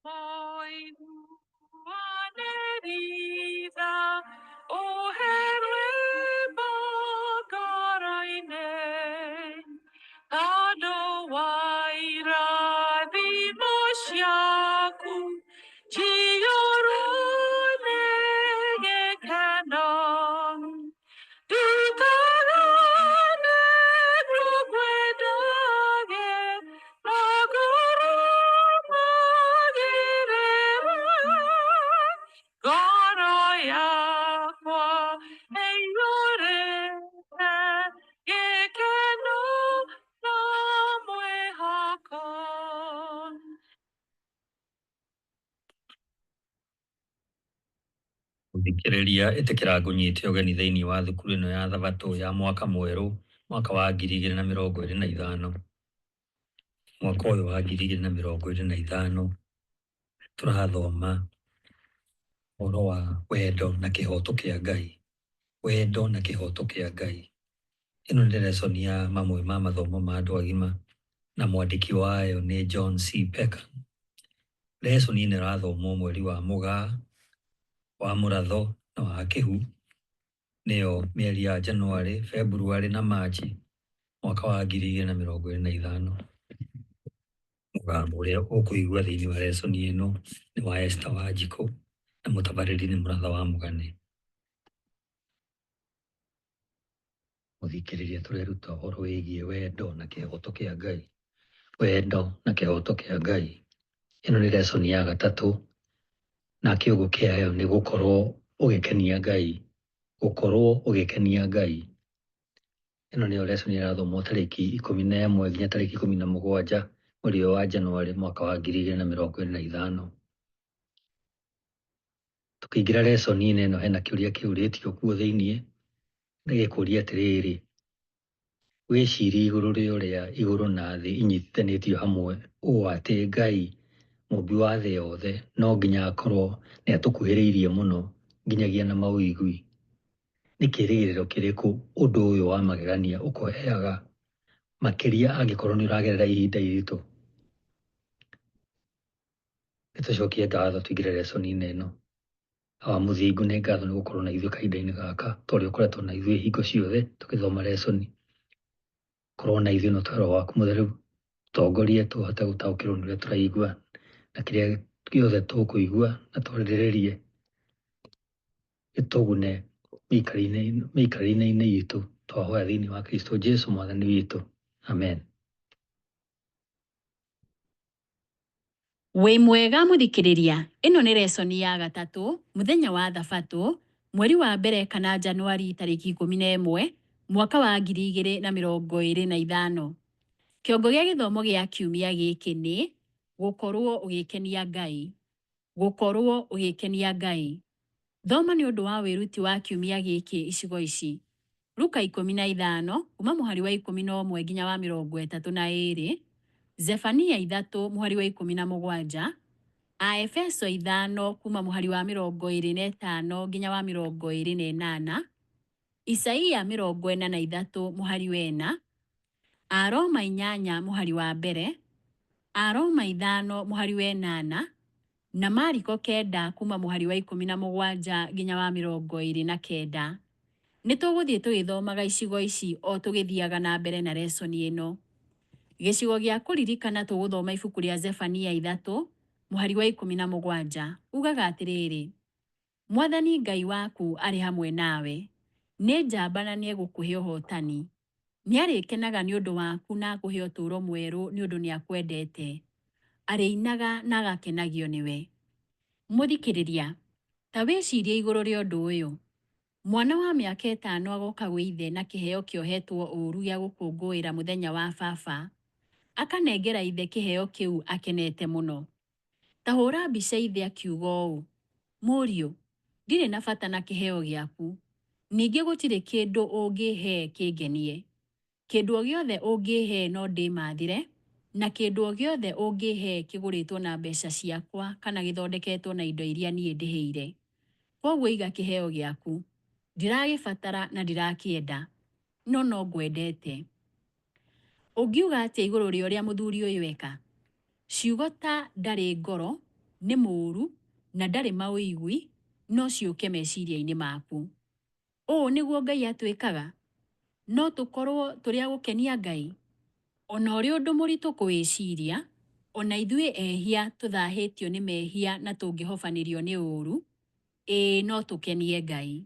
Mũiguanĩri tha, ũhe rwĩmbo ngoro-inĩ, tondũ wa irathimo ciaku, njiyũrwo nĩ gĩkeno. Ndutaga nĩguo ngwendage, na ngoro magĩrĩre. Ngoro yakwa ĩiyũrĩte gĩkeno na mwĩhoko. Mũthikĩrĩria ĩtĩkĩra ngũnyite ũgeni thĩinĩ wa thukuru ĩno ya Thabatũ ya mwaka mwerũ, mwaka wa 2025. Mwaka ũyũ wa 2025 tũrathoma ũhoro wa wendo na kĩhoto kĩa Ngai. Wendo na kĩhoto kĩa Ngai. Ĩno nĩ lesson ya mamwe ma mathomo ma andũ agima na mwandĩki wayo nĩ John C. Peckham. Lesson ĩno ĩrathomwo mweri wa Mũgaa, wa Mũratho na wa Kĩhu, nĩyo mĩeri ya Januarĩ, Februarĩ na Machi mwaka wa 2025. Mũgambo ũrĩa ũkũigua thĩinĩ wa lesson ĩno nĩ wa Esther Wanjikũ na mũtabarĩri nĩ Mũratha wa Mũgane. Mũthikĩrĩria tũreruta ũhoro wĩgiĩ wendo na kĩhoto kĩa Ngai. Wendo na kĩhoto kĩa Ngai. Ĩno nĩ lesson ya gatatũ na kĩongo kĩayo nĩ gũkorwo ũgĩkenia Ngai. Gũkorwo ũgĩkenia Ngai. Ĩno nĩyo lesson ĩrathomwo tarĩki 11 nginya tarĩki 17 mweri ũyũ wa Januarĩ mwaka wa 2025. Tũkĩingĩra lesson-inĩ ĩno hena kĩũria kĩũrĩtio kuo thĩiniĩ na gĩkũria atĩrĩrĩ, wĩcirie igũrũ rĩa ũrĩa igũrũ na thĩ inyitithanĩtio hamwe ũũ atĩ Ngai mũmbi wa thĩ yothe no nginya akorwo nĩ atũkuhĩrĩirie mũno nginyagia na mawĩigwi. Nĩ kĩĩrĩgĩrĩro kĩrĩkũ ũndũ ũyũ wa magegania ũkũheaga makĩria angĩkorwo nĩ ũragerera ihinda iritũ? Nĩ tũcokie ngatho tũingĩre lesson-inĩ ĩno. Awa Mũthingu, nĩ ngatho nĩ gũkorwo na ithuĩ kahinda-inĩ gaka, ta ũrĩa ũkoretwo na ithuĩ hingo ciothe tũgĩthoma lesson. Korwo na ithuĩ na ũtũhe Roho waku Mũtheru, tũtongorie tũhote gũtaũkĩrwo nĩ ũrĩa tũraigua na kĩrĩa gĩothe tũkũigua na twarĩrĩrie gĩtũgune mĩikarĩre-inĩ itũ. Twahoya thĩinĩ wa Kristo Jesu Mwathani witũ. Amen. Wĩ mwega mũthikĩrĩria, ĩno nĩ lesson ya gatatũ, mũthenya wa thabatũ, mweri wa mbere kana Januari tarĩki 11, mwaka wa 2025. Kĩongo gĩa gĩthomo gĩa kiumia gĩkĩ nĩ, Gũkorwo ũgĩkenia Ngai. Gũkorwo ũgĩkenia Ngai. Thoma nĩ ũndũ wa wĩruti wa kiumia gĩkĩ icigo ici, Luka 15, kuma mũhari wa 11 nginya wa 32, Zefania 3 mũhari wa 17, Aefeso 5 kuma mũhari wa 25 nginya wa 28, Isaia 43 mũhari wa 4, Aroma 8 mũhari wa mbere, Aroma 5 mũhari wa 8, na Mariko 9 kuma mũhari wa 17 nginya wa 29. Nĩ tũgũthiĩ tũgĩthomaga icigo ici o tũgĩthiaga na mbere na lesson ĩno. Gĩcigo gĩa kũririkana tũgũthoma ibuku rĩa Zefania 3 mũhari wa 17. Ugaga atĩrĩrĩ, Mwathani Ngai waku arĩ hamwe nawe, nĩ njamba na nĩegũkũhe ũhootani. Nĩarĩkenaga nĩ ũndũ waku na akũhe ũtũũro mwerũ nĩ ũndũ nĩakwendete. Arĩinaga na agakenagio nĩwe. Mũthikĩrĩria, ta wĩcirie igũrũ rĩa ũndũ ũyũ. Mwana wa mĩaka ĩtano agoka gwĩ ithe na kĩheo kĩohetwo ũũru gĩa gũkũngũĩra mũthenya wa baba. Akanengera ithe kĩheo kĩu akenete mũno. Ta hũũra mbica ithe akiuga ũũ, Mũriũ, ndirĩ na bata na kĩheo gĩaku. Ningĩ gũtirĩ kĩndũ ũngĩĩhe kĩngenie. Kĩndũ o gĩothe ũngĩĩhe no ndĩĩmathĩre, na kĩndũ o gĩothe ũngĩĩhe kĩgũrĩtwo na mbeca ciakwa kana gĩthondeketwo na indo iria niĩ ndĩhĩire. Kwoguo iga kĩheo gĩaku. Ndiragĩbatara na ndirakĩenda, no no ngwendete. Ũngiuga atĩa igũrũ rĩa ũrĩa mũthuri ũyũ eka? Ciugo ta ndarĩ ngoro, nĩ mũũru na ndarĩ maũigwi no ciũke meciria-inĩ maku. Ũũ nĩguo Ngai atwĩkaga? No tũkorũo tũrĩ a gũkenia Ngai? O na ũrĩ ũndũ mũritũ kũwĩciria, o na ithuĩ ehia tũthahĩtio nĩ mehia na tũngĩhobanĩrio nĩ ũũru, ĩĩ no tũkenie Ngai.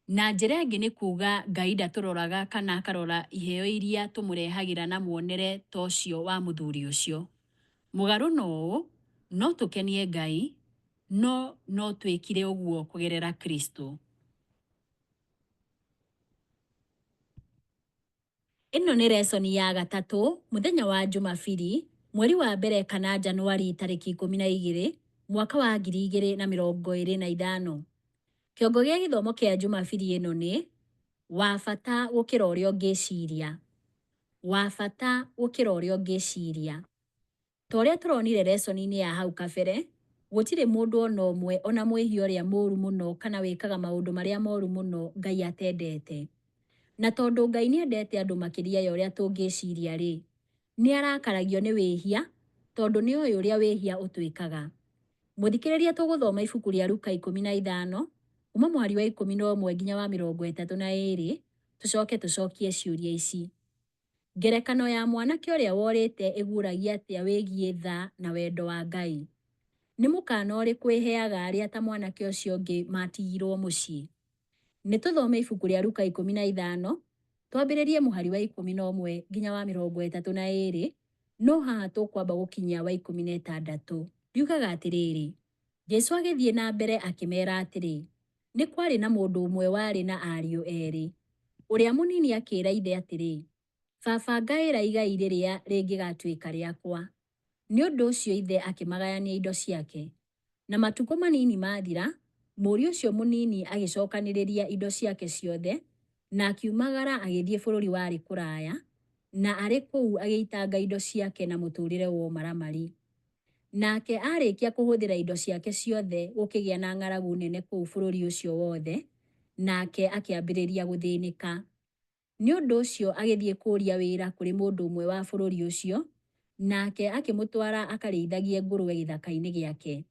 Na njĩra ĩngĩ nĩ kuuga Ngai ndatũroraga kana akarora iheo iria tũmũrehagĩra na muonere ta ũcio wa mũthuri ũcio. Mũgarũ na ũũ, no tũkenie Ngai, no no twĩkire ũguo kũgerera Kristo. Ĩno nĩ resoni ya gatatũ, mũthenya wa Jumabiri, mweri wa mbere kana Januari tarĩki 12, mwaka wa 2025. Kĩongo gĩa gĩthomo kĩa Jumabiri ĩno nĩ, wa bata gũkĩra ũrĩa ũngĩciria. Wa bata gũkĩra ũrĩa ũngĩciria. Ta ũrĩa tũronire resoni-inĩ ya hau kabere, gũtirĩ mũndũ o na ũmwe o na mwĩhia ũrĩa mũũru mũno kana wĩkaga maũndũ marĩa moru mũno Ngai atendete. Na tondũ Ngai nĩ endete andũ makĩria ya ũrĩa tũngĩciria-rĩ, nĩ arakaragio nĩ wĩhia tondũ nĩ oĩ ũrĩa wĩhia ũtwĩkaga. Mũthikĩrĩria tũgũthoma ibuku rĩa Luka 15, kuma mũhari wa 11 nginya wa 32, tũcoke tũcokie ciũria ici. Ngerekano ya mwanake ũrĩa worĩte ĩguũragia atĩa wĩgiĩ tha na wendo wa Ngai? Nĩ mũkaana ũrĩkũ ĩheaga arĩa ta mwanake ũcio ũngĩ matigirwo mũciĩ? Nĩ tũthome ibuku rĩa Luka 15, twambĩrĩrie mũhari wa 11 nginya wa 32, no haha tũkwamba gũkinyia wa 16. Riugaga atĩrĩrĩ, Jesu agĩthiĩ na mbere akĩmeera atĩrĩ, nĩ kwarĩ na mũndũ ũmwe warĩ na ariũ erĩ. Ũrĩa mũnini akĩĩra ithe atĩrĩ, 'Baba ngaĩra igai rĩrĩa rĩngĩgatuĩka rĩakwa.' Nĩ ũndũ ũcio ithe akĩmagayania indo ciake. Na matukũ manini mathira, mũriũ ũcio mũnini agĩcokanĩrĩria indo ciake ciothe na akiumagara agĩthiĩ bũrũri warĩ kũraya, na arĩ kũu agĩitanga indo ciake na mũtũũrĩre wa ũmaramari. Nake aarĩkia kũhũthĩra indo ciake ciothe gũkĩgĩa na ng'aragu nene kũu bũrũri ũcio wothe, nake akĩambĩrĩria gũthĩnĩka. Nĩ ũndũ ũcio agĩthiĩ kũũria wĩra kũrĩ mũndũ ũmwe wa bũrũri ũcio, nake akĩmũtwara akarĩithagie ngũrwe gĩthaka-inĩ gĩake.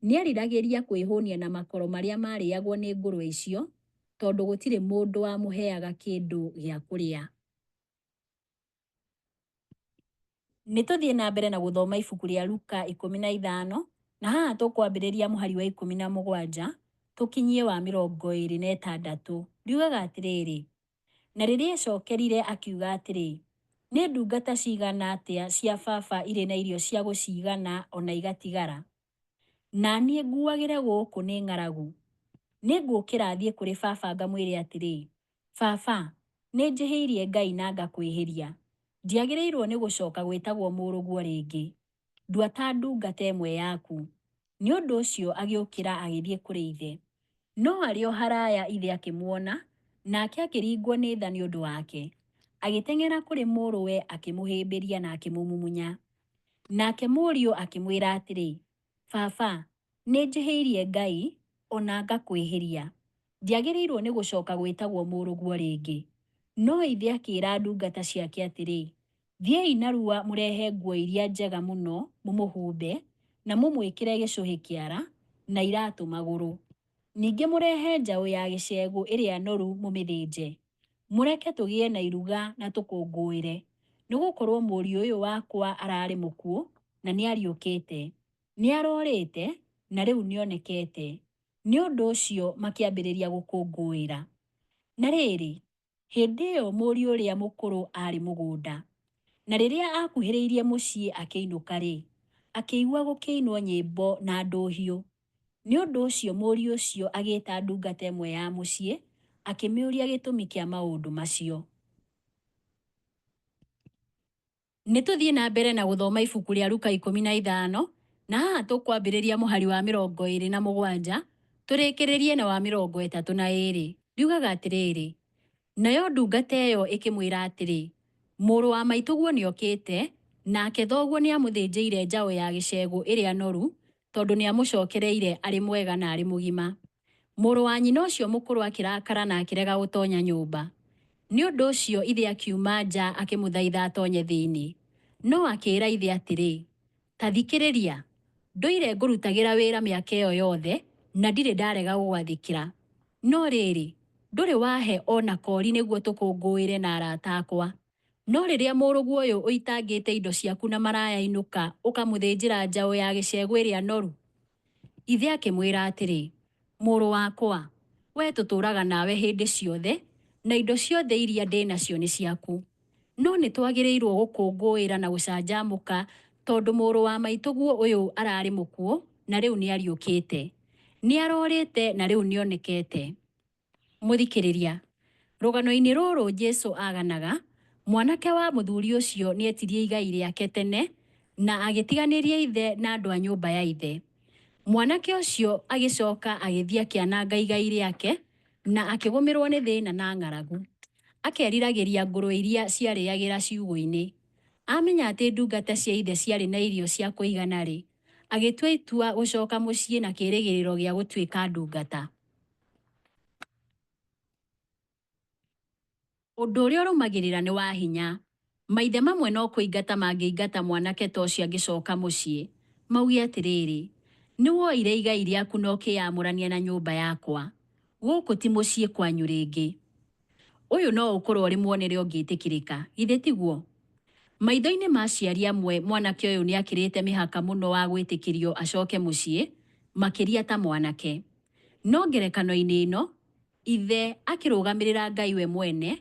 Nĩeriragĩria kwĩhũnia na makoro marĩa maarĩagwo nĩ ngũrwe icio, tondũ gũtirĩ mũndũ wamũheaga kĩndũ gĩa kũrĩa. Nĩ tũthiĩ na mbere na gũthoma ibuku rĩa Luka 15, na haha tũkwambĩrĩria mũhari wa 17 tũkinyie wa 26. Riugaga atĩrĩrĩ, na rĩrĩa ecokerire akiuga atĩrĩ, nĩ ndungata cigana atĩa cia baba irĩ na irio cia gũciigana o na igatigara? Na niĩ nguagĩre gũkũ nĩ ng'aragu. Nĩ ngũũkĩra thiĩ kũrĩ baba ngamwĩre atĩrĩ, 'Baba, nĩ njĩhĩirie Ngai na ngakwĩhĩria. Ndiagĩrĩirwo nĩ gũcoka gwĩtagwo mũrũguo rĩngĩ. Ndua ta ndungata ĩmwe yaku.' Nĩ ũndũ ũcio agĩũkĩra agĩthiĩ kũrĩ ithe. No arĩ o haraya ithe akĩmuona, nake akĩringwo nĩ tha nĩ ũndũ wake. Agĩteng'era kũrĩ mũrũwe akĩmũhĩmbĩria na akĩmũmumunya. Nake mũriũ akĩmwĩra atĩrĩ, 'Baba, nĩ njĩhĩirie Ngai o na ngakwĩhĩria. Ndiagĩrĩirwo nĩ gũcoka gwĩtagwo mũrũguo rĩngĩ.' No ithe akĩĩra ndungata ciake atĩrĩ, 'Thiĩi narua mũrehe nguo iria njega mũno mũmũhumbe, na mũmwĩkĩre gĩcũhĩ kĩara na iratũ magũrũ. Ningĩ mũrehe njaũ ya gĩcegũ ĩrĩa noru mũmĩthĩnje. Mũreke tũgĩe na iruga na tũkũngũĩre, nĩ gũkorwo mũriũ ũyũ wakwa ararĩ mũkuũ na nĩariũkĩte. Nĩarorĩte na rĩu nĩonekete.' Nĩ ũndũ ũcio makĩambĩrĩria gũkũngũĩra. Na rĩrĩ, hĩndĩ ĩyo mũriũ ũrĩa mũkũrũ aarĩ mũgũnda. Na rĩrĩa aakuhĩrĩirie mũciĩ akĩinũka-rĩ, akĩigua gũkĩinwo nyĩmbo na ndũhiũ. Nĩ ũndũ ũcio mũriũ ũcio agĩĩta ndungata ĩmwe ya mũciĩ, akĩmĩũria gĩtũmi kĩa maũndũ macio. Nĩ tũthiĩ na mbere na gũthoma ibuku rĩa Luka 15, na haha tũkwambĩrĩria mũhari wa 27 tũrĩkĩrĩrie na wa 32. Riugaga atĩrĩrĩ, nayo ndungata ĩyo ĩkĩmwĩra atĩrĩ, 'Mũrũ wa maitũguo nĩokĩte, nake thoguo nĩamũthĩnjĩire njaũ ya gĩcegũ ĩrĩa noru, tondũ nĩamũcokereire arĩ mwega na arĩ mũgima.' Mũrũ wa nyina ũcio mũkũrũ akĩrakara na akĩrega gũtonya nyũmba. Nĩ ũndũ ũcio ithe akiuma nja akĩmũthaitha atonye thĩinĩ. No akĩĩra ithe atĩrĩ, 'Ta thikĩrĩria, Ndũire ngũrutagĩra wĩra mĩaka ĩyo yothe, na ndirĩ ndarega gũgwathĩkĩra. No rĩrĩ, ndũrĩ wahe o na koori nĩguo tũkũngũĩre na arata akwa. No rĩrĩa mũrũguo ũyũ ũitangĩte indo ciaku na maraya ainũka, ũkamũthĩnjĩra njaũ ya gĩcegũ ĩrĩa noru! Ithe akĩmwĩra atĩrĩ, 'Mũrũ wakwa, wee tũtũũraga nawe hĩndĩ ciothe, na indo ciothe iria ndĩ nacio nĩ ciaku. No nĩ twagĩrĩirũo gũkũngũĩra na gũcanjamũka tondũ mũrũ wa maitũguo ũyũ ararĩ mũkuũ na rĩu nĩ ariũkĩte. Nĩ arorĩte na rĩu nĩ onekete. Mũthikĩrĩria, rũgano-inĩ rũrũ Jesu aganaga, mwanake wa mũthuri ũcio nĩ etirie igai rĩake tene na agĩtiganĩria ithe na andũ a nyũmba ya ithe. Mwanake ũcio agĩcoka agĩthiĩ akĩananga igai rĩake na akĩgũmĩrũo nĩ thĩna na ng'aragu. Akeriragĩria ngũrwe iria ciarĩagĩra ciugũ-inĩ. Amenya atĩ ndungata cia ithe ciarĩ na irio cia kũigana-rĩ, agĩtua itua gũcoka mũciĩ na kĩĩrĩgĩrĩro gĩa gũtuĩka ndungata. Ũndũ ũrĩa ũrũmagĩrĩra nĩ wa hinya. Maithe mamwe no kũingata mangĩingata mwanake ta ũcio angĩcoka mũciĩ, mauge atĩrĩrĩ, 'Nĩ woire igai rĩaku na ũkĩyamũrania na nyũmba yakwa. Gũkũ ti mũciĩ kwanyu rĩngĩ. Ũyũ no ũkorũo ũrĩ muonere ũngĩtĩkĩrĩka, githĩ tiguo? Maitho-inĩ ma aciari amwe, mwanake ũyũ nĩ akĩrĩte mĩhaka mũno wa gwĩtĩkĩrio acoke mũciĩ, makĩria ta mwanake. No ngerekano-inĩ ĩno, ithe, akĩrũgamĩrĩra Ngai we mwene,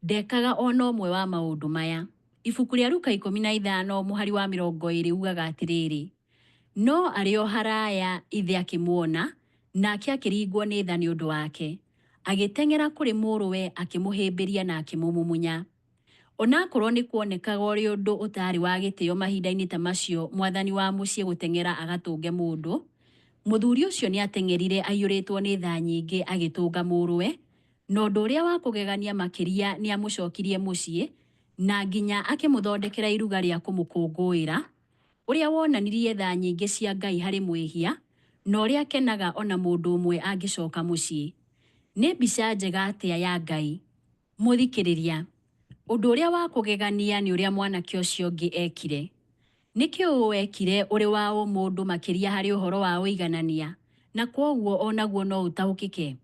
ndekaga o na ũmwe wa maũndũ maya. Ibuku rĩa Luka 15 mũhari wa 20 ugaga atĩrĩrĩ, No arĩ o haraya ithe akĩmuona, nake akĩringwo nĩ tha nĩ ũndũ wake, agĩteng'era kũrĩ mũrũwe akĩmũhĩmbĩria na akĩmũmumunya. O na akorũo nĩ kuonekaga ũrĩ ũndũ ũtaarĩ wa gĩtĩo mahinda-inĩ ta macio mwathani wa mũciĩ gũteng'era agatũnge mũndũ, mũthuri ũcio nĩ aateng'erire aiyũrĩtwo nĩ tha nyingĩ agĩtũnga mũrũwe, na ũndũ ũrĩa wa kũgegania makĩria nĩ aamũcokirie mũciĩ na nginya akĩmũthondekera iruga rĩa kũmũkũngũĩra, ũrĩa woonanirie tha nyingĩ cia Ngai harĩ mwĩhia na ũrĩa akenaga ona mũndũ ũmwe angĩcoka mũciĩ. Nĩ mbica njega atĩa ya Ngai! Mũthikĩrĩria, ũndũ ũrĩa wa kũgegania nĩ ũrĩa mwanake ũcio ũngĩ eekire. Nĩkĩ ũũ eekire ũrĩ wa ũmũndũ makĩria harĩ ũhoro wa ũiganania, na kwoguo o naguo no ũtaũkĩke?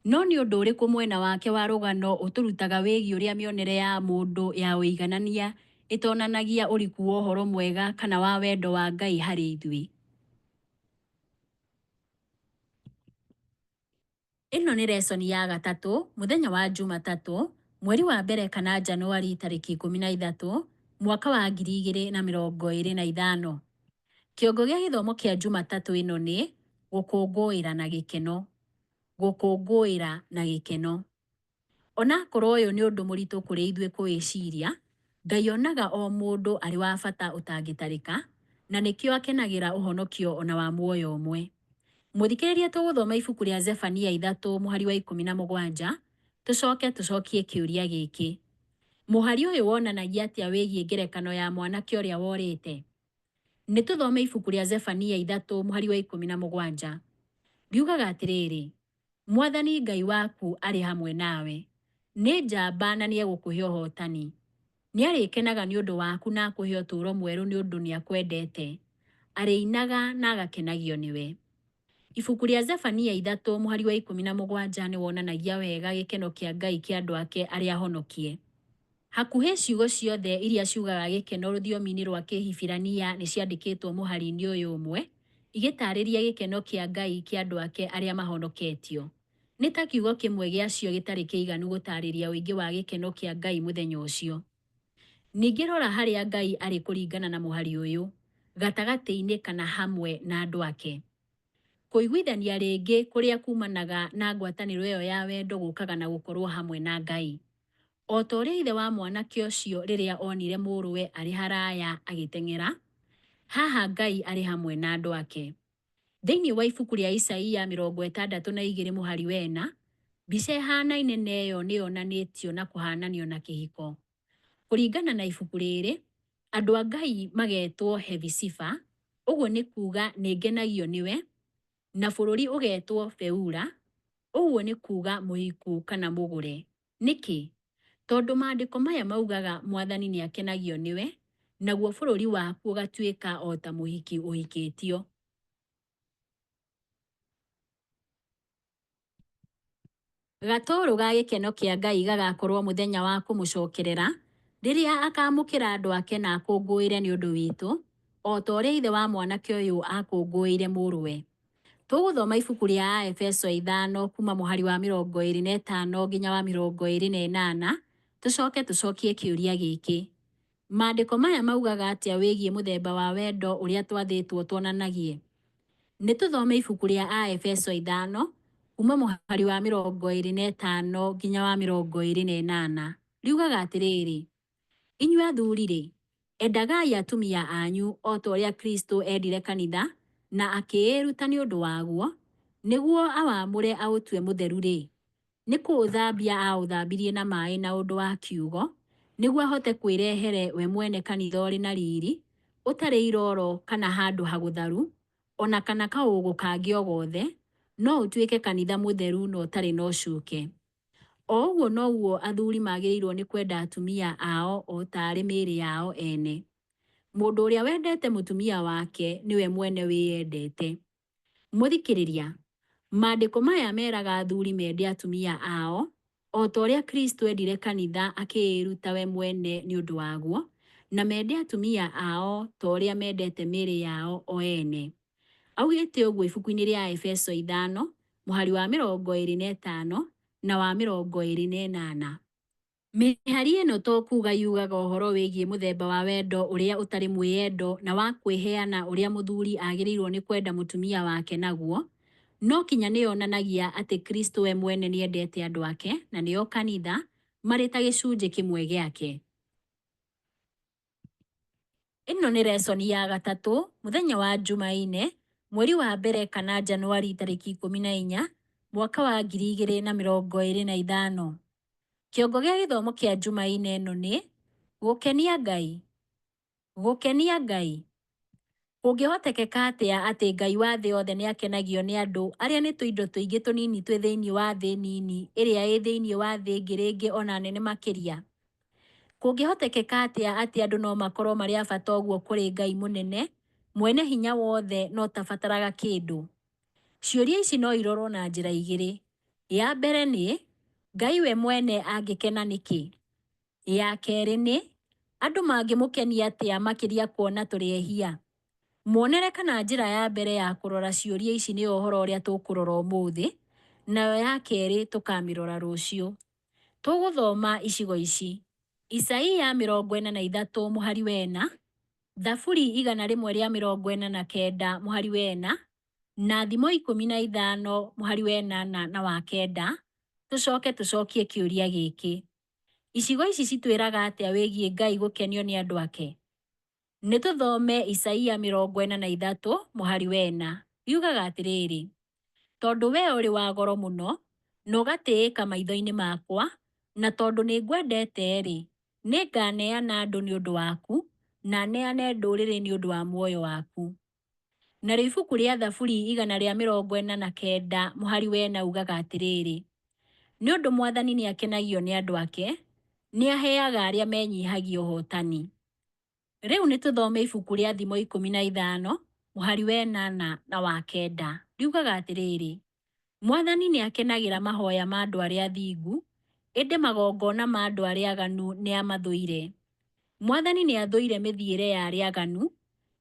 No nĩ ũndũ ũrĩkũ mwena wake wa rũgano ũtũrutaga wĩgiĩ ũrĩa mĩonere ya mũndũ ya ũiganania ĩtonanagia ũriku wa ũhoro mwega kana wa wendo wa Ngai harĩ ithuĩ? Ĩno nĩ resoni ya gatatũ, mũthenya wa Njumatatũ, mweri wa mbere kana Njanũari tarĩki 13, mwaka wa 2025. Kĩongo gĩa gĩthomo kĩa Njumatatũ ĩno nĩ, Gũkũngũĩra na gĩkeno. Gũkũngũĩra na gĩkeno. O na akorũo ũyũ nĩ ũndũ mũritũ kũrĩ ithuĩ kũwĩciria, Ngai onaga o mũndũ arĩ wa bata ũtangĩtarĩka, na nĩkĩo akenagĩra ũhonokio o na wa muoyo ũmwe. Mũthikĩrĩria tũgũthoma ibuku rĩa Zefania 3 mũhari wa 17, tũcoke tũcokie kĩũria gĩkĩ. Mũhari ũyũ wonanagia atĩa wĩgiĩ ngerekano ya mwanake ũrĩa worĩte? Nĩ tũthome ibuku rĩa Zefania 3 mũhari wa 17. Riugaga atĩrĩrĩ, Mwathani Ngai waku arĩ hamwe nawe, nĩ njamba na nĩegũkũhe ũhootani. Nĩarĩkenaga nĩ ũndũ waku na akũhe ũtũũro mwerũ nĩ ũndũ nĩakwendete. Arĩinaga na agakenagio nĩwe. Ibuku rĩa Zefania 3 mũhari wa 17 nĩ wonanagia wega gĩkeno kĩa Ngai kĩa andũ ake arĩa ahonokie. Hakuhĩ ciugo ciothe iria ciugaga gĩkeno rũthiomi-inĩ rwa Kĩhibirania nĩ ciandĩkĩtwo mũhari-inĩ ũyũ ũmwe, igĩtaarĩria gĩkeno kĩa Ngai kĩa andũ ake arĩa mahonoketio. Nĩ ta kiugo kĩmwe gĩacio gĩtarĩ kĩiganu gũtaarĩria ũingĩ wa gĩkeno kĩa Ngai mũthenya ũcio. Ningĩ rora harĩa Ngai arĩ kũringana na mũhari ũyũ, gatagatĩ-inĩ kana hamwe na andũ ake. Kũiguithania rĩngĩ kũrĩa kuumanaga na ngwatanĩro ĩyo ya wendo gũkaga na gũkorũo hamwe na Ngai. O ta ũrĩa ithe wa mwanake ũcio rĩrĩa onire mũrũwe arĩ haraya agĩteng'era, haha Ngai arĩ hamwe na andũ ake. Thĩinĩ wa ibuku rĩa Isaia 62 mũhari wa 4, mbica ĩhaanaine na ĩyo nĩ yonanĩtio na kũhaananio na kĩhiko. Kũringana na ibuku rĩrĩ, andũ a Ngai magetwo Hefisiba, ũguo nĩ kuuga Nĩ Ngenagio Nĩwe, na bũrũri ũgetwo Beula, ũguo nĩ kuuga Mũhiku kana Mũgũre. Nĩkĩ? Tondũ maandĩko maya maugaga Mwathani nĩakenagio nĩwe, naguo bũrũri waku ũgatuĩka o ta mũhiki ũhikĩtio. Gatũũrũ ga gĩkeno kĩa Ngai gagakorwo mũthenya wa kũmũcokerera, rĩrĩa akaamũkĩra andũ ake na akũngũĩre nĩ ũndũ witũ, o ta ũrĩa ithe wa mwanake ũyũ akũngũĩire mũrũwe. Tũgũthoma ibuku rĩa Aefeso 5 kuma mũhari wa 25 nginya wa 28, tũcoke tũcokie kĩũria gĩkĩ. Maandĩko maya maugaga atĩa wĩgiĩ mũthemba wa wendo ũrĩa twathĩtwo tuonanagie? Nĩ tũthome ibuku rĩa Aefeso 5 kuma mũhari wa 25 nginya wa 28. Riugaga atĩrĩrĩ, inyuĩ athuri-rĩ, endagai atumia anyu o ta ũrĩa Kristo endire kanitha na akĩĩruta nĩ ũndũ waguo, nĩguo awamũre aũtue mũtheru-rĩ, nĩ kũũthambia aaũthambirie na maĩ na ũndũ wa kiugo, nĩguo ahote kwĩrehere we mwene kanitha ũrĩ na riri, ũtarĩ irooro kana handũ hagũtharu, o na kana kaũũgũ kangĩ o gothe, no ũtuĩke kanitha mũtheru na ũtarĩ na ũcuke. O ũguo noguo athuri magĩrĩirwo nĩ kwenda atumia ao o ta arĩ mĩĩrĩ yao ene. Mũndũ ũrĩa wendete mũtumia wake nĩwe mwene wĩyendete. Mũthikĩrĩria, maandĩko maya meraga athuri mende atumia ao o ta ũrĩa Kristo endire kanitha akĩĩruta we mwene nĩ ũndũ waguo, na mende atumia ao ta ũrĩa mendete mĩĩrĩ yao o ene. Augĩte ũguo ibuku-inĩ rĩa Efeso 5 mũhari wa 25 na wa 28. Mĩhari ĩno to kuga yugaga ũhoro wĩgiĩ mũthemba wa wendo ũrĩa ũtarĩ mwĩyendo na wa kwĩheana ũrĩa mũthuri agĩrĩirwo nĩ kwenda mũtumia wake naguo, no kinya nĩ yonanagia atĩ Kristo we mwene nĩ endete andũ ake na nĩo kanitha marĩ ta gĩcunjĩ kĩmwe gĩake. Ĩno nĩ resoni ya gatatũ mũthenya wa Jumaine mweri wa mbere kana Januari tarĩki 14 mwaka wa 2025. Kĩongo gĩa gĩthomo kĩa Jumaine ĩno nĩ gũkenia Ngai. Gũkenia Ngai. Kũngĩhotekeka atĩa atĩ Ngai wa thĩ yothe nĩ akenagio nĩ andũ arĩa nĩ tũindo tũingĩ tũnini twĩ thĩinĩ wa thĩ nini ĩrĩa ĩ thĩinĩ wa thĩ ĩngĩ rĩngĩ ona nene makĩria? Kũngĩhotekeka atĩa atĩ andũ no makorwo marĩ a bata ũguo kũrĩ Ngai mũnene, mwene hinya wothe na ũtabataraga kĩndũ? Ciũria ici no irorwo na njĩra igĩrĩ. Ya mbere nĩ, Ngai we mwene angĩkena nĩkĩ? Ya kerĩ nĩ, andũ mangĩmũkenia atĩa makĩria kuona tũrĩ ehia? Muonere kana njĩra ya mbere ya kũrora ciũria ici nĩyo ũhoro ũrĩa tũkũrora ũmũthĩ, nayo ya kerĩ tũkamĩrora rũciũ. Tũgũthoma icigo ici: Isaia 43 mũhari wa 4, Thaburi 149 mũhari wa 4, na Thimo 15 mũhari wa 8 na wa 9, tũcoke tũcokie kĩũria gĩkĩ. Icigo ici citwĩraga atĩa wĩgiĩ Ngai gũkenio nĩ andũ ake? Nĩ tũthome Isaia 43 mũhari wa 4. Yugaga atĩrĩrĩ, tondũ we ũrĩ wa goro mũno na ũgatĩĩka maitho-inĩ makwa, na tondũ nĩ ngwendete-rĩ, nĩ nganeana andũ nĩ ũndũ waku, na neane ndũrĩrĩ nĩ ũndũ wa muoyo waku. Narĩo ibuku rĩa Thaburi 149 mũhari wa 4 ugaga atĩrĩrĩ, nĩ ũndũ Mwathani nĩ akenagio nĩ andũ ake, nĩ aheaga arĩa menyihagia ũhootani. Rĩu nĩ tũthome ibuku rĩa Thimo 15 mũhari wa 8 na wa 9. Riugaga atĩrĩrĩ, Mwathani nĩ akenagĩra mahoya ma andũ arĩa athingu, ĩndĩ magongona ma andũ arĩa aganu nĩ amathũire. Mwathani nĩ athũire mĩthiĩre ya arĩa aganu,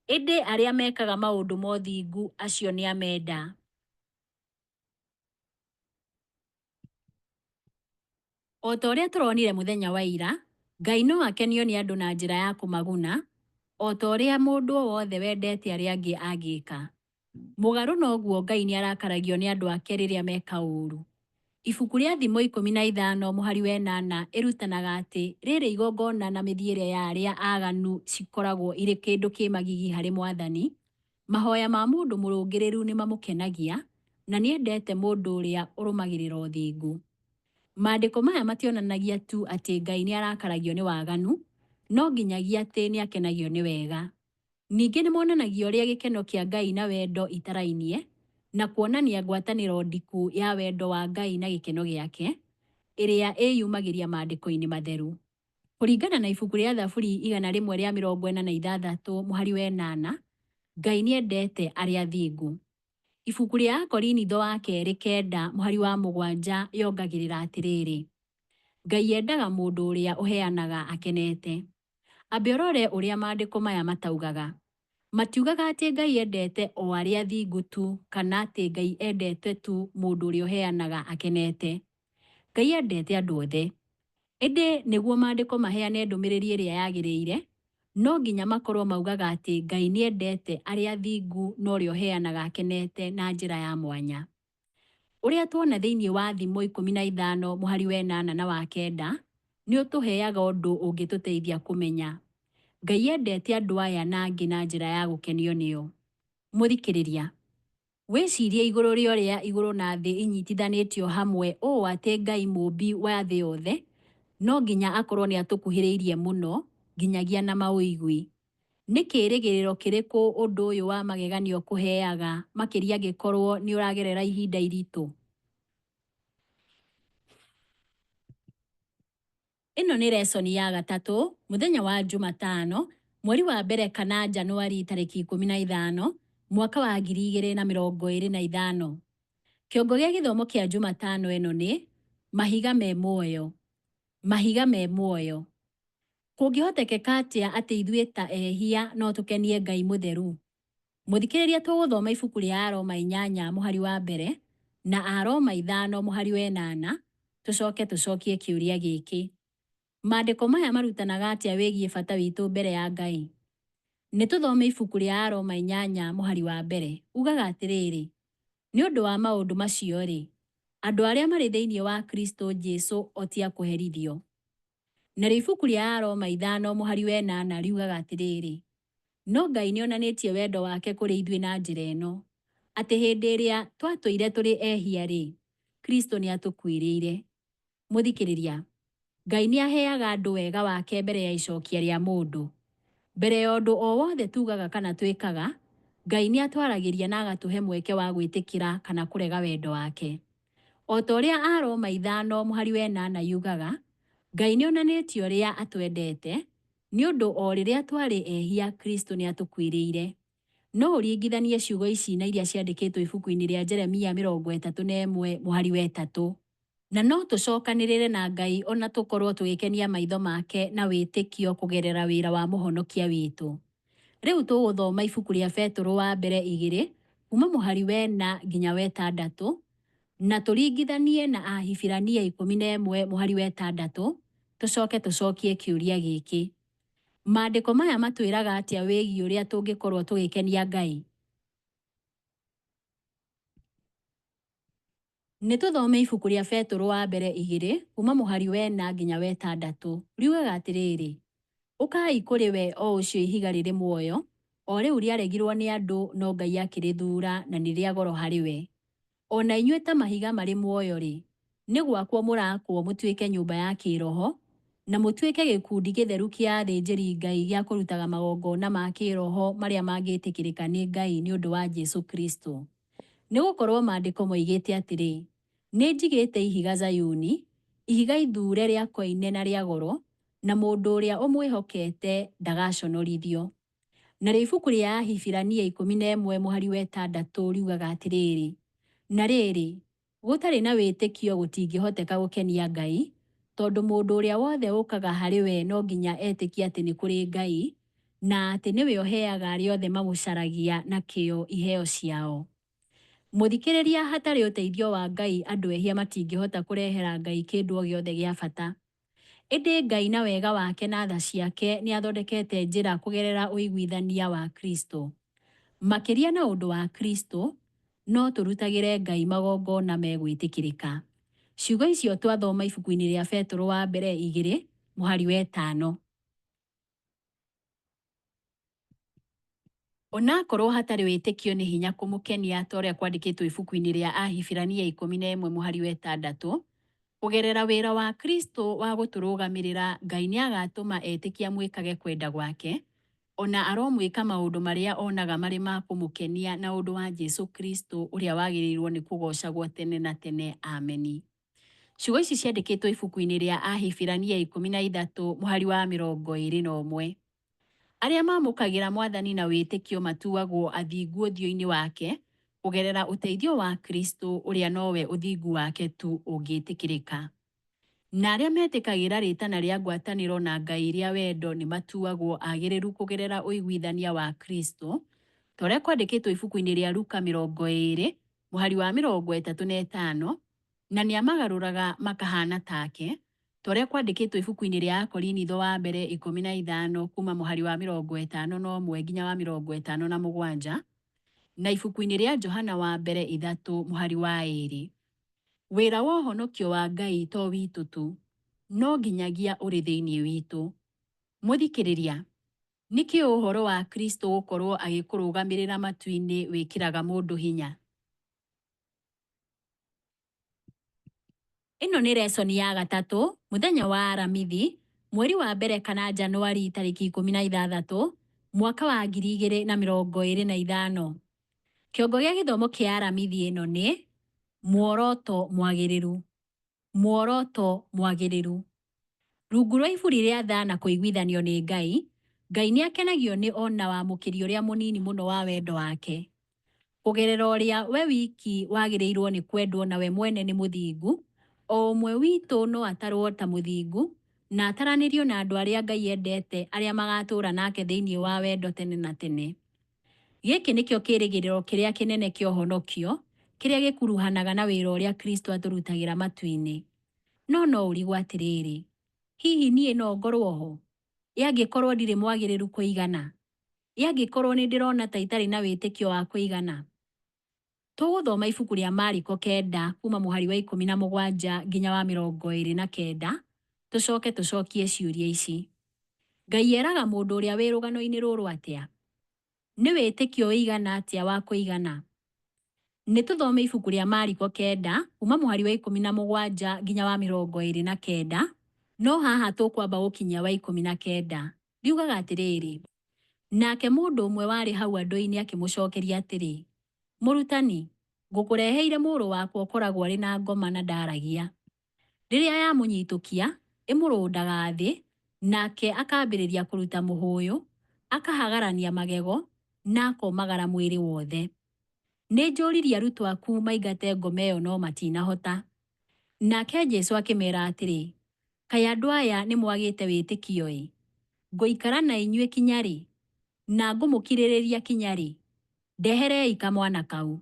ĩndĩ arĩa mekaga maũndũ ma ũthingu acio nĩ amenda. O ta ũrĩa tũronire mũthenya wa ira, Ngai no akenio nĩ andũ na njĩra ya kũmaguna, o ta ũrĩa mũndũ o wothe wendete arĩa angĩ angĩka. Mũgarũ na ũguo Ngai nĩ arakaragio nĩ andũ ake rĩrĩa meka ũũru. Ibuku rĩa Thimo 15 mũhari wa 8 ĩrutanaga atĩ rĩrĩ igongona na mĩthiĩre ya arĩa aganu cikoragwo irĩ kĩndũ kĩ magigi harĩ Mwathani, mahoya ma mũndũ mũrũngĩrĩru nĩ mamũkenagia, na nĩendete mũndũ ũrĩa ũrũmagĩrĩra ũthingu. Maandĩko maya mationanagia tu atĩ Ngai nĩ arakaragio nĩ waganu, no nginyagia atĩ nĩ akenagio nĩ wega. Ningĩ nĩ monanagia ũrĩa gĩkeno kĩa Ngai na wendo itarainie, na kuonania ngwatanĩro ndiku ya wendo wa Ngai na gĩkeno gĩake, ĩrĩa ĩyumagĩria maandĩko-inĩ matheru. Kũringana na ibuku rĩa Thaburi 146 mũhari wa 8, Ngai nĩendete arĩa athingu. Ibuku rĩa Akorinitho wa kerĩ 9 mũhari wa 7 yongagĩrĩra atĩrĩrĩ, Ngai endaga mũndũ ũrĩa ũheanaga akenete. Ambe ũrore ũrĩa maandĩko maya mataugaga. Matiugaga atĩ Ngai endete o arĩa athingu tu kana atĩ Ngai endete tu mũndũ ũrĩa ũheanaga akenete. Ngai endete andũ othe. Ĩndĩ nĩguo maandĩko maheane ndũmĩrĩri ĩrĩa yagĩrĩire, no nginya makorũo maugaga atĩ Ngai nĩ endete arĩa athingu na ũrĩa ũheanaga akenete na njĩra ya mwanya. Ũrĩa tuona thĩinĩ wa Thimo 15 mũhari wa 8 na wa 9 nĩ ũtũheaga ũndũ ũngĩtũteithia kũmenya. Ngai endete andũ aya na angĩ na njĩra ya gũkenio nĩo. Mũthikĩrĩria, wĩcirie igũrũ rĩa ũrĩa igũrũ na thĩ inyitithanĩtio hamwe ũũ atĩ Ngai mũũmbi wa thĩ yothe no nginya akorũo nĩ atũkuhĩrĩirie mũno, nginyagia na maũigui. Nĩ kĩĩrĩgĩrĩro kĩrĩkũ ũndũ ũyũ wa magegania ũkũheaga, makĩria angĩkorũo nĩ ũragerera ihinda iritũ? Ĩno nĩ lesson ya gatatũ, mũthenya wa Jumatano, mweri wa mbere kana Januari tarĩki 15, mwaka wa 2025. Kĩongo gĩa gĩthomo kĩa Jumatano ĩno nĩ Mahiga me muoyo. Mahiga me muoyo. Kũngĩhotekeka atĩa atĩ ithuĩ ta ehia no tũkenie Ngai mũtheru? Mũthikĩrĩria tũgũthoma ibuku rĩa Aroma 8 mũhari wa mbere na Aroma 5 mũhari wa 8 tũcoke tũcokie kĩũria gĩkĩ. Maandĩko maya marutanaga atĩa wĩgiĩ bata witũ mbere ya Ngai? Nĩ tũthome ibuku rĩa Aroma 8 mũhari wa mbere. Ugaga atĩrĩrĩ, nĩ ũndũ wa maũndũ macio-rĩ, andũ arĩa marĩ thĩinĩ wa Kristo Jesu o ti a kũherithio. Narĩo ibuku rĩa Aroma 5 mũhari wa 8 riugaga atĩrĩrĩ, no Ngai nĩonanĩtie wendo wake kũrĩ ithuĩ na njĩra ĩno, atĩ hĩndĩ ĩrĩa twatũire tũrĩ ehia-rĩ, Kristo nĩatũkuĩrĩire. Mũthikĩrĩria, Ngai nĩaheaga andũ wega wake mbere ya icokia rĩa mũndũ. Mbere ya ũndũ o wothe tugaga kana twĩkaga, Ngai nĩatwaragĩria na agatũhe mweke wa gwĩtĩkĩra kana kũrega wendo wake. O ta ũrĩa Aroma 5 mũhari wa 8 yugaga, Ngai nĩonanĩtie ũrĩa atwendete, nĩ ũndũ o rĩrĩa twarĩ ehia Kristo nĩatũkuĩrĩire. No ũringithanie ciugo ici na iria ciandĩkĩtwo ibuku-inĩ rĩa Jeremia 31 mũhari wa 3. Na no tũcokanĩrĩre na Ngai o na tũkorũo tũgĩkenia maitho make na wĩtĩkio kũgerera wĩra wa mũhonokia witũ. Rĩu tũgũthoma ibuku rĩa Betũrũ wa mbere 2 kuma mũhari wa 4 nginya wa 6 na tũringithanie na Ahibirania 11 mũhari wa 6 tũcoke tũcokie kĩũria gĩkĩ. Maandĩko maya matwĩraga atĩa wĩgiĩ ũrĩa tũngĩkorũo tũgĩkenia Ngai? Nĩ tũthome ibuku rĩa Betũrũ wa mbere 2 kuma mũhari wa 4 nginya wa 6. Riugaga atĩrĩrĩ, ũkai kũrĩ we o ũcio ihiga rĩrĩ muoyo, o rĩu rĩaregirwo nĩ andũ no Ngai akĩrĩthuura na nĩ rĩa goro harĩ we. O na inyuĩ ta mahiga marĩ muoyo-rĩ, nĩ gwakwo mũrakwo mũtuĩke nyũmba ya kĩĩroho, na mũtuĩke gĩkundi gĩtheru kĩa athĩnjĩri-Ngai gĩa kũrutaga magongona ma kĩĩroho marĩa mangĩtĩkĩrĩka nĩ Ngai nĩ ũndũ wa Jesu Kristo. Nĩ gũkorũo maandĩko moigĩte atĩrĩ, Nĩ njigĩte ihiga Zayuni, ihiga ithuure rĩa koine na rĩa goro, na mũndũ ũrĩa ũmwĩhokete ndagaconorithio. Narĩo ibuku rĩa Ahibirania 11 mũhari wa 6 riugaga atĩrĩrĩ, na rĩrĩ, gũtarĩ na wĩtĩkio gũtingĩhoteka gũkenia Ngai, tondũ mũndũ ũrĩa wothe ũkaga harĩ we no nginya etĩkie atĩ nĩ kũrĩ Ngai, na atĩ nĩwe ũheaga arĩa othe mamũcaragia na kĩyo iheo ciao. Mũthikĩrĩria, hatarĩ ũteithio wa Ngai andũ ehia matingĩhota kũrehera Ngai kĩndũ o gĩothe gĩa bata. Ĩndĩ Ngai na wega wake na tha ciake nĩ athondekete njĩra kũgerera ũiguithania wa Kristo. Makĩria na ũndũ wa Kristo, no tũrutagĩre Ngai magongona megwĩtĩkĩrĩka. Ciugo icio twathoma ibuku-inĩ rĩa Betũrũ wa mbere 2 mũhari wa 5. Onakorwo hatarĩ wĩtĩkio nĩ hinya kũmũkenia ta ũrĩa kwandĩkĩtwo ibuku-inĩ rĩa Ahibirania 11 mũhari wa 6, kũgerera wĩra wa Kristo wa gũtũrũgamĩrĩra Ngai nĩagatũma etĩkia mwĩkage kwenda gwake, ona aromwĩka maũndũ marĩa onaga marĩ ma kũmũkenia na ũndũ wa Jesu Kristo ũrĩa wagĩrĩirwo nĩ kũgoocagwo tene na tene. Ameni. Ciugo ici ciandĩkĩtwo ibuku-inĩ rĩa Ahibirania 13 mũhari wa 21. Arĩa mamũkagĩra Mwathani na wĩtĩkio matuagwo athingu ũthiũ-inĩ wake, Kũgerera ũteithio wa Kristo ũrĩa nowe ũthingu wake tu ũngĩtĩkĩrĩka. Na arĩa metĩkagĩra rĩĩtana rĩa ngwatanĩro na Ngai rĩa wendo nĩ matuagwo agĩrĩru kũgerera ũiguithania wa Kristo, ta ũrĩa kwandĩkĩtwo ibuku-inĩ rĩa Luka 20, mũhari wa 35, na nĩ amagarũraga makahaana take, ta ũrĩa kwandĩkĩtwo ibuku-inĩ rĩa Akorinitho wa mbere 15 kuuma mũhari wa 51 nginya wa 57, na ibuku-inĩ rĩa Johana wa mbere 3 mũhari wa 2. Wĩra wa ũhonokio wa Ngai to witũ tu, no nginyagia ũrĩ thĩinĩ witũ. Mũthikĩrĩria, nĩkĩ ũhoro wa Kristo gũkorwo agĩkũrũgamĩrĩra matu-inĩ wĩkĩraga mũndũ hinya? Ĩno nĩ lesson ya gatatũ, mũthenya wa Aramithi, mweri wa mbere kana Januari tarĩki 16, mwaka wa 2025. Kĩongo gĩa gĩthomo kĩa Aramithi ĩno nĩ muoroto mwagĩrĩru. Muoroto mwagĩrĩru. Rungu rwa iburi rĩa tha na kũiguithanio nĩ Ngai, Ngai nĩ akenagio nĩ ona wamũkĩri ũrĩa mũnini mũno wa wendo wake. Kũgerera ũrĩa we wiki wagĩrĩirwo nĩ kwendwo na we mwene nĩ mũthingu, o ũmwe witũ no atarwo ta mũthingu na ataranĩrio na andũ arĩa Ngai endete arĩa magatũũra nake thĩinĩ wa wendo tene na tene. Gĩkĩ nĩkĩo kĩĩrĩgĩrĩro kĩrĩa kĩnene kĩa ũhonokio, kĩrĩa gĩkuruhanaga na wĩra ũrĩa Kristo atũrutagĩra matu-inĩ. No no ũrigwo atĩrĩrĩ, hihi niĩ no ngorwo ho? Ĩ angĩkorwo ndirĩ mwagĩrĩru kũigana? Ĩ angĩkorwo nĩ ndĩrona ta itarĩ na wĩtĩkio wa kũigana? Tũgũthoma ibuku rĩa Mariko 9 kuma mũhari wa 17 nginya wa 29, tũcoke tũcokie ciũria ici. Ngai eraga mũndũ ũrĩa wĩ rũgano-inĩ rũrũ atĩa? Nĩ wĩtĩkio ũigana atĩa wa kũigana? Nĩ tũthome ibuku rĩa Mariko 9 kuma mũhari wa 17 nginya wa 29, no haha tũkwamba gũkinyia wa 19. Riugaga atĩrĩrĩ, nake mũndũ ũmwe warĩ hau andũ-inĩ akĩmũcokeria atĩrĩ, Mũrutani, ngũkũreheire mũrũ wakwa ũkoragwo arĩ na ngoma na ndaragia. Rĩrĩa yamũnyitũkia, ĩmũrũndaga thĩ, nake akambĩrĩria kũruta mũhũyũ, akahagarania magego, na akomagara mwĩrĩ wothe. Nĩ njũririe arutwo aku maingate ngoma ĩyo no matinahota. Nake Jesu akĩmeera atĩrĩ, Kaĩ andũ aya nĩ mwagĩte wĩtĩkio-ĩ? Ngũikara na inyuĩ kinya rĩ? Na ngũmũkirĩrĩria kinya rĩ? Ndeherei kamwana kau.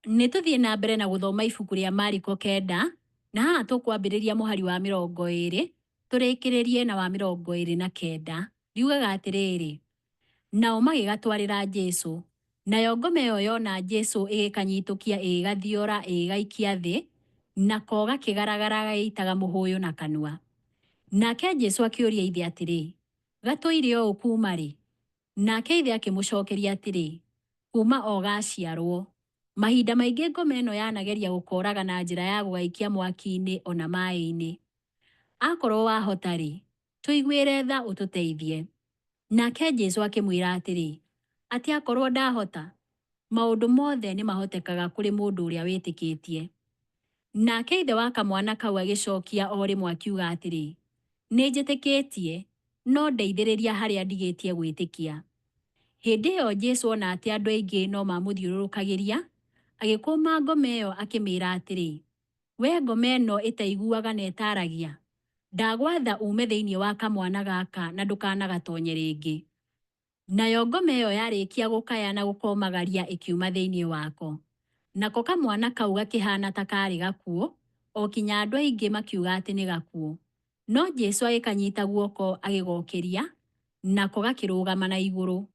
Nĩ tũthiĩ na mbere na gũthoma ibuku rĩa Mariko 9, na haha tũkwambĩrĩria mũhari wa 20, tũrĩkĩrĩrie na wa 29. Riugaga atĩrĩrĩ, nao magĩgatwarĩra Jesu. Nayo ngoma ĩyo yona Jesu ĩgĩkanyitũkia ĩgĩgathiora ĩgĩgaikia thĩ, nako gakĩgaragara gagĩitaga mũhũyũ na kanua. Nake Jesu akĩũria ithe atĩrĩ, gatũire ũũ kuuma rĩ? Nake ithe akĩmũcokeria atĩrĩ, kuuma o gaciarwo. Mahinda maingĩ ngoma ĩno yanageria gũkoraga na njĩra ya gũgaikia mwaki-inĩ ona maĩ-inĩ. Akorwo wahota-rĩ, tũiguĩre tha ũtũteithie. Nake Jesu akĩmwĩra atĩrĩ, atĩ akorwo ndahota? Maũndũ mothe nĩ mahotekaga kũrĩ mũndũ ũrĩa wĩtĩkĩtie. Nake ithe wa kamwana kau agĩcokia o rĩmwe akiuga atĩrĩ, nĩ njĩtĩkĩtie, no ndeithĩrĩria harĩa ndigĩtie gwĩtĩkia. Hĩndĩ ĩyo Jesu ona atĩ andũ aingĩ no mamũthiũrũrũkagĩria, agĩkũma ngoma ĩyo akĩmĩĩra atĩrĩ, we ngoma ĩno ĩtaiguaga na ĩtaragia, ndagwatha uume thĩinĩ wa kamwana gaka na ndũkanagatonye rĩngĩ. Nayo ngoma ĩyo yarĩkia gũkaya na gũkomagaria ĩkiuma thĩinĩ wako. Nako kamwana kau gakĩhaana ta kaarĩ gakuũ, o kinya andũ aingĩ makiuga atĩ nĩ gakuũ. No Jesu agĩkanyita guoko agĩgokĩria, nako gakĩrũgama na igũrũ.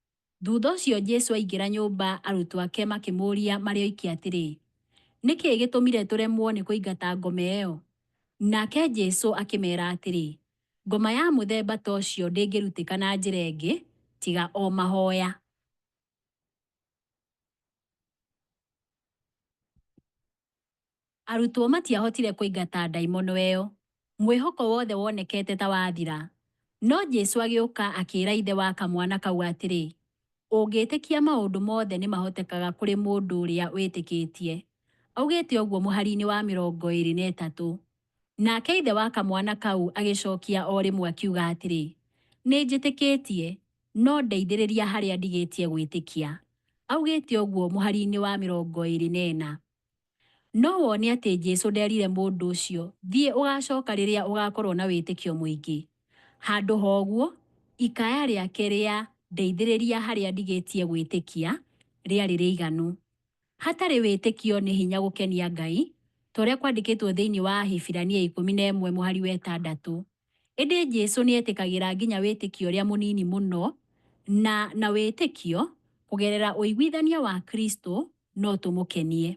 Thutha ũcio Jesu aingĩra nyũmba, arutwo ake makĩmũũria marĩ oiki atĩrĩ, nĩkĩ gĩtũmire tũremwo nĩ kũingata ngoma ĩyo? Nake Jesu akĩmeera atĩrĩ, ngoma ya mũthemba ta ũcio ndĩngĩrutĩka na njĩra ĩngĩ tiga o mahoya. Arutwo matiahotire kũingata ndaimono ĩyo. Mwĩhoko wothe wonekete ta wathira. No Jesu agĩũka akĩĩra ithe wa kamwana kau atĩrĩ, ũngĩtĩkia maũndũ mothe nĩ mahotekaga kũrĩ mũndũ ũrĩa wĩtĩkĩtie. Augĩte ũguo mũhari-inĩ wa 23. Nake ithe wa kamwana kau agĩcokia o rĩmwe akiuga atĩrĩ, nĩ njĩtĩkĩtie, no ndeithĩrĩria harĩa ndigĩtie gwĩtĩkia. Augĩte ũguo mũhari-inĩ wa 24. No wone atĩ Jesu nderire mũndũ ũcio, thiĩ ũgacoka rĩrĩa ũgakorwo na wĩtĩkio mũingĩ. Handũ ha ũguo, ikaya rĩake rĩa ndeithĩrĩria harĩa ndigĩtie gwĩtĩkia rĩarĩ rĩiganu. Hatarĩ wĩtĩkio nĩ hinya gũkenia Ngai, ta ũrĩa kwandĩkĩtwo thĩinĩ wa Ahibirania 11 mũhari wa 6. Ĩndĩ Jesu nĩ etĩkagĩra nginya wĩtĩkio ũrĩa mũnini mũno, na na wĩtĩkio, kũgerera ũiguithania wa Kristo, no tũmũkenie.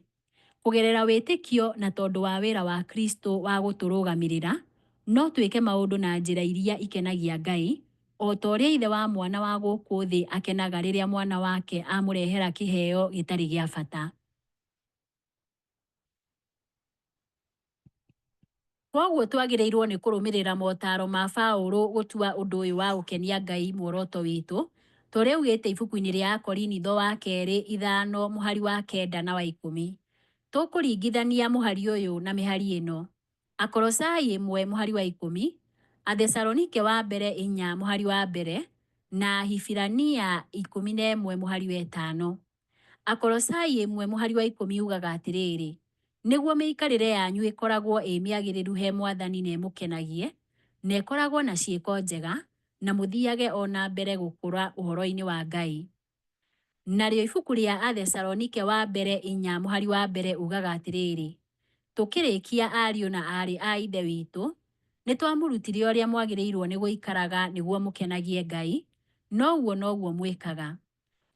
Kũgerera wĩtĩkio na tondũ wa wĩra wa Kristo wa gũtũrũgamĩrĩra, no twĩke maũndũ na njĩra iria ikenagia Ngai, o ta ũrĩa ithe wa mwana wa gũkũ thĩ akenaga rĩrĩa mwana wake amũrehera kĩheo gĩtarĩ gĩa bata. Kwoguo twagĩrĩirwo nĩ kũrũmĩrĩra motaaro ma Paũlũ gũtua ũndũ ũyũ wa gũkenia Ngai muoroto witũ, ta ũrĩa augĩte ibuku-inĩ rĩa Akorinitho wa kerĩ 5 mũhari wa 9 na wa 10. Tũkũringithania mũhari ũyũ na mĩhari ĩno: Akolosai 1 mũhari wa 10, Athesalonike wa mbere 4 mũhari wa 1, na Ahibirania 11 mũhari wa 5. Akolosai 1 mũhari wa 10 ugaga atĩrĩrĩ, nĩguo mĩikarĩre yanyu ĩkoragwo ĩ mĩagĩrĩru he Mwathani na ĩmũkenagie, na ĩkoragwo na ciĩko njega, na mũthiage o na mbere gũkũra ũhoro-inĩ wa Ngai. Narĩo ibuku rĩa Athesalonike wa mbere 4 mũhari wa 1 ugaga atĩrĩrĩ, tũkĩrĩkia ariũ na aarĩ a Ithe witũ, nĩ twamũrutire ũrĩa mwagĩrĩirwo nĩ gũikaraga nĩguo mũkenagie Ngai, noguo noguo mwĩkaga.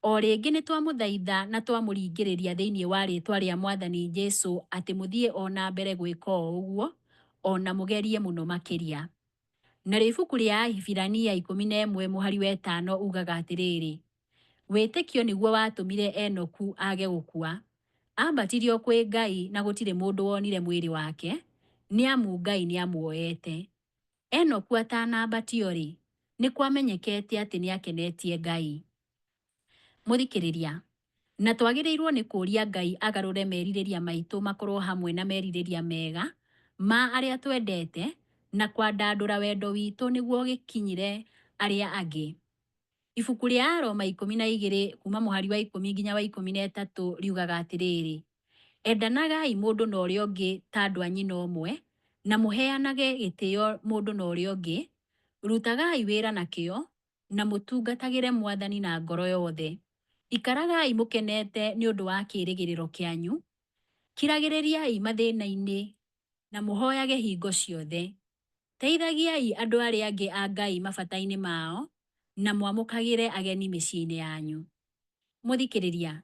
O rĩngĩ nĩ twamũthaitha na twamũringĩrĩria thĩinĩ wa rĩĩtwa rĩa Mwathani Jesu atĩ mũthiĩ o na mbere gwĩka o ũguo, o na mũgerie mũno makĩria. Narĩo ibuku rĩa Ahibirania 11 mũhari wa 5 ugaga atĩrĩrĩ, wĩtĩkio nĩguo watũmire Enoku age gũkua. Ambatirio kwĩ Ngai na gũtirĩ mũndũ wonire mwĩrĩ wake, nĩ amu Ngai nĩamuoete. Enoku atanambatio-rĩ, nĩ kwamenyekete atĩ nĩakenetie Ngai. Mũthikĩrĩria, na twagĩrĩirwo nĩ kũũria Ngai agarũre merirĩria maitũ makorwo hamwe na merirĩria mega ma arĩa twendete, na kwandandũra wendo witũ nĩguo gĩkinyĩre arĩa angĩ. Ibuku rĩa Aroma 12 kuma mũhari wa 10 nginya wa 13 riugaga atĩrĩrĩ, endanagai mũndũ na ũrĩa ũngĩ ta andũ a nyina ũmwe, na mũheanage gĩtĩo mũndũ na ũrĩa ũngĩ, rutagai wĩra na kĩyo, na mũtungatagĩre Mwathani na ngoro yothe. Ikaragai mũkenete nĩ ũndũ wa kĩĩrĩgĩrĩro kĩanyu, kiragĩrĩriai mathĩna-inĩ, na mũhoyage hingo ciothe. Teithagiai andũ arĩa angĩ a Ngai mabata-inĩ mao, na mwamũkagĩre ageni mĩciĩ-inĩ yanyu. Mũthikĩrĩria,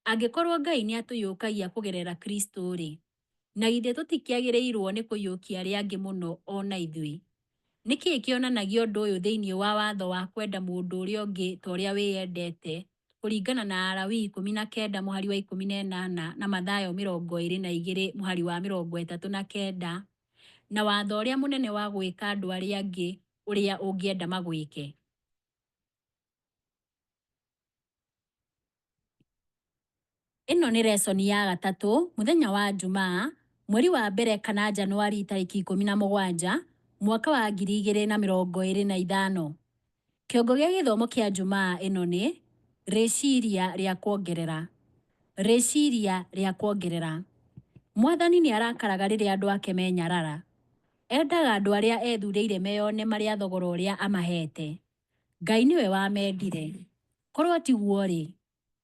angĩkorwo Ngai nĩ atũiyũkagia kũgerera Kristo-rĩ, na githĩ tũtikĩagĩrĩirwo nĩ kũiyũkia arĩa angĩ mũno o na ithuĩ? Nĩ kĩĩ kĩonanagia ũndũ ũyũ thĩinĩ wa watho wa kwenda mũndũ ũrĩa ũngĩ ta ũrĩa wĩyendete, kũringana na Alawii 19 mũhari wa 18 na Mathayo 22 mũhari wa 39, na watho ũrĩa mũnene wa gwĩka andũ arĩa angĩ ũrĩa ũngĩenda magwĩke? Ĩno nĩ lesson ya gatatũ, mũthenya wa Njumaa, mweri wa mbere kana Januari tarĩki 17, mwaka wa 2025. Kĩongo gĩa gĩthomo kĩa Njumaa ĩno nĩ rĩciria rĩa kuongerera. Rĩciria rĩa kuongerera. Mwathani nĩ arakaraga rĩrĩa andũ ake menyarara. Endaga andũ arĩa ethurĩire meyone marĩ a thogora ũrĩa amaheete. Ngai nĩwe wamendire. Korwo tiguo-rĩ,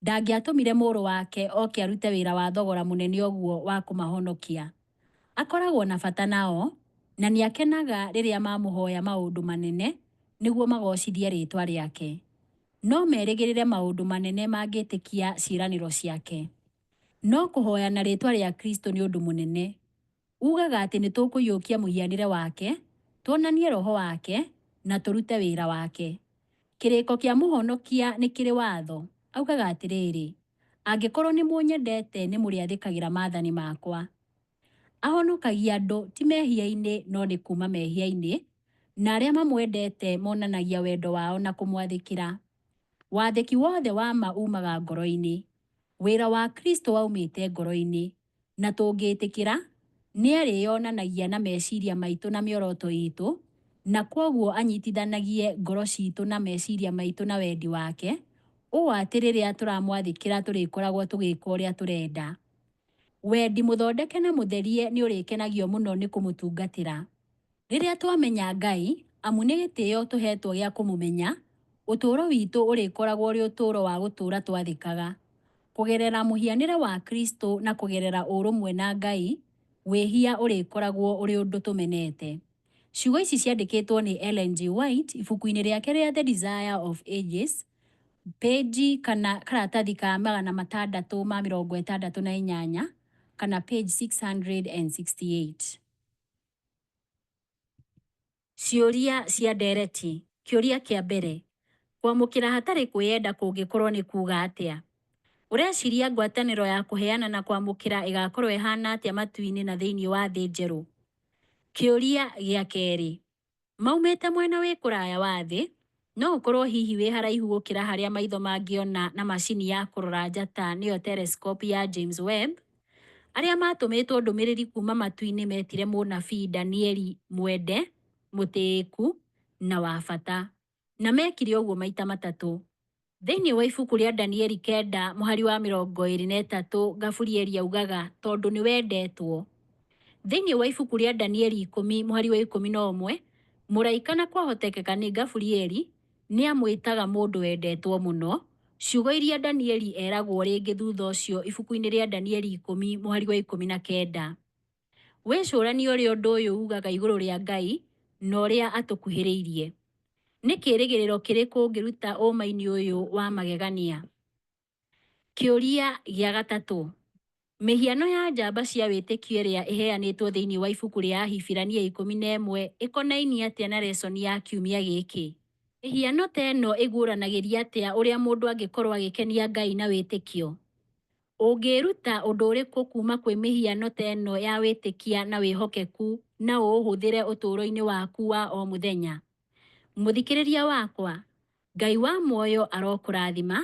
ndangĩatũmire mũrũ wake oke arute wĩra wa thogora mũnene ũguo wa kũmahonokia. Akoragwo na bata nao, na nĩakenaga rĩrĩa mamũhoya maũndũ manene nĩguo magoocithie rĩĩtwa rĩake. No merĩgĩrĩre maũndũ manene mangĩtĩkia ciĩranĩro ciake. No kũhoya na rĩĩtwa rĩa Kristo nĩ ũndũ mũnene. Ugaga atĩ nĩ tũkũiyũkia mũhianĩre wake, tuonanie roho wake, na tũrute wĩra wake. Kĩrĩko kĩa mũhonokia nĩ kĩrĩ watho. Augaga atĩrĩrĩ, angĩkorwo nĩ mũnyendete nĩ mũrĩathĩkagĩra maathani makwa. Ahonokagia andũ ti mehia-inĩ no nĩ kuma mehia-inĩ, na arĩa mamwendete monanagia wendo wao na kũmwathĩkĩra. Wathĩki wothe wa ma umaga ngoro-inĩ. Wĩra wa Kristo waumĩte ngoro-inĩ, na tũngĩtĩkĩra, nĩ arĩyonanagia na meciria maitũ na mĩoroto itũ, na kwoguo anyitithanagie ngoro citũ na meciria maitũ na wendi wake, ũũ atĩ rĩrĩa tũramwathĩkĩra tũrĩkoragwo tũgĩka ũrĩa tũrenda. Wendi mũthondeke na mũtherie nĩ ũrĩkenagio mũno nĩ kũmũtungatĩra. Rĩrĩa twamenya Ngai, amu nĩ gĩtĩo tũhetwo gĩa kũmũmenya, ũtũũro witũ ũrĩkoragwo ũrĩ ũtũũro wa gũtũũra twathĩkaga. Kũgerera mũhianĩre wa Kristo na kũgerera ũrũmwe na Ngai, wĩhia ũrĩkoragwo ũrĩ ũndũ tũmenete. Ciugo ici ciandĩkĩtwo nĩ Ellen G. White ibuku-inĩ rĩake rĩa The Desire of Ages, page kana karatathi ka 668 kana page 668. Ciũria cia ndereti. Kĩũria kĩa mbere. Kwamũkĩra hatarĩ kwĩyenda kũngĩkorwo nĩ kuuga atĩa? Ũreciria ngwatanĩro ya kũheana na kwamũkĩra ĩgakorwo ĩhana atĩa matu-inĩ na thĩinĩ wa thĩ njerũ? Kĩũria gĩa kerĩ. Maumĩte mwena wĩ kũraya wa thĩ, no ũkorwo hihi wĩ haraihu gũkĩra harĩa maitho mangĩona na macini ya kũrora njata nĩyo telescope ya James Webb. Arĩa matũmĩtwo ndũmĩrĩri kuma matu-inĩ metire mũnabii Danieli mwende, mũtĩĩku na wa bata. Na mekire ũguo maita matatũ. Thĩinĩ wa ibuku rĩa Danieli 9 mũhari wa 23 Gaburieli augaga tondũ nĩ wendetwo. Thĩinĩ wa ibuku rĩa Danieli 10 mũhari wa 11 mũraika na kwahotekeka nĩ Gaburieli nĩ amwĩtaga mũndũ wendetwo mũno, ciugo iria Danieli eragwo rĩngĩ thutha ũcio ibuku-inĩ rĩa Danieli 10 mũhari wa 19. Wĩcũranie ũrĩa ũndũ ũyũ ugaga igũrũ rĩa Ngai na ũrĩa atũkuhĩrĩirie. Nĩ kĩĩrĩgĩrĩro kĩrĩkũ ũngĩruta ũma-inĩ ũyũ wa magegania? Kĩũria gĩa gatatũ. Mĩhiano ya njamba cia wĩtĩkio ĩrĩa ĩheanĩtwo thĩinĩ wa ibuku rĩa Ahibirania 11 ĩkonainie atĩa na lesson ya kiumia gĩkĩ? Mĩhiano ta ĩno ĩguũranagĩria atĩa ũrĩa mũndũ angĩkorwo agĩkenia Ngai na wĩtĩkio? Ũngĩĩruta ũndũ ũrĩkũ kuuma kwĩ mĩhiano ta ĩno ya wĩtĩkia na wĩhokeku na ũũhũthĩre ũtũũro-inĩ waku wa o mũthenya? Mũthikĩrĩria wakwa, Ngai wa muoyo arokũrathima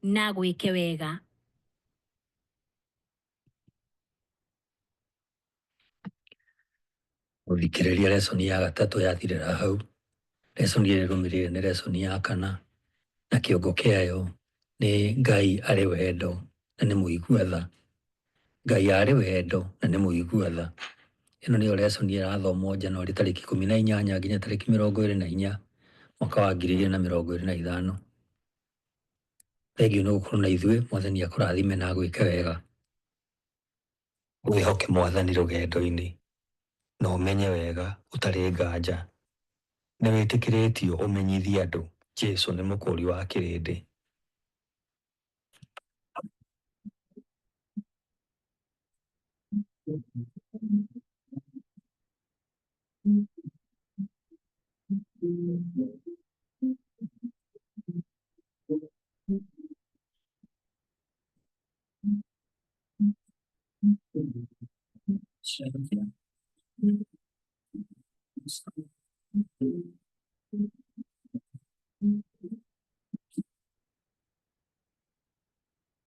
na agwĩke wega. Mũthikĩrĩria lesson ya gatatũ yathirĩra hau. Lesson ĩrĩa ĩrũmĩrĩire nĩ lesson ya kana na kĩongo kĩayo nĩ Ngai arĩ wendo na nĩ mũigua tha. Ngai arĩ wendo na nĩ mũigua tha. Ĩno nĩyo lesson ĩrathomwo Januarĩ tarĩki 18 nginya tarĩki 24 mwaka wa 2025. Thengiũ nĩ gũkorwo na ithuĩ, Mwathani akũrathime na agwĩke wega. Wĩhoke Mwathani rũgendo-inĩ na ũmenye wega ũtarĩ nganja nĩ wĩtĩkĩrĩtio ũmenyithie andũ Jesũ nĩ mũkũũri wa kĩrĩndĩ.